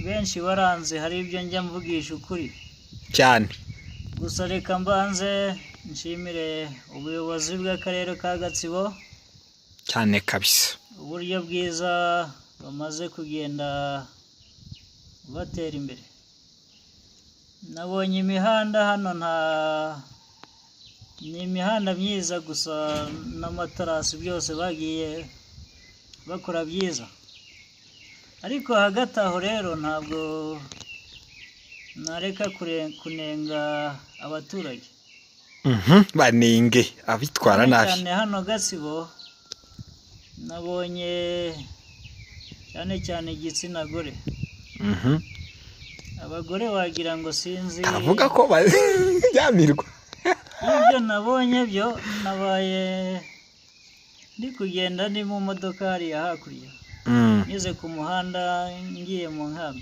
Benshi baranze, hari ibyo njya mvugisha ukuri. Cyane. Gusa reka mbanze nshimire ubuyobozi bw'akarere ka Gatsibo Cyane kabisa. uburyo bwiza bamaze kugenda batera imbere. Nabonye imihanda hano, nta ni imihanda myiza gusa n'amatarasi byose bagiye bakora byiza. Ariko hagati aho rero ntabwo nareka kunenga abaturage. Banenge abitwara Cyane nabi. cyane hano Gatsibo nabonye cyane cyane igitsina gore. Abagore wagira ngo sinzi. Avuga ko byamirwa. Ibyo nabonye byo, nabaye ndi kugenda ndi mu modoka hariya hakurya, nyuze ku muhanda ngiye mu nkambi.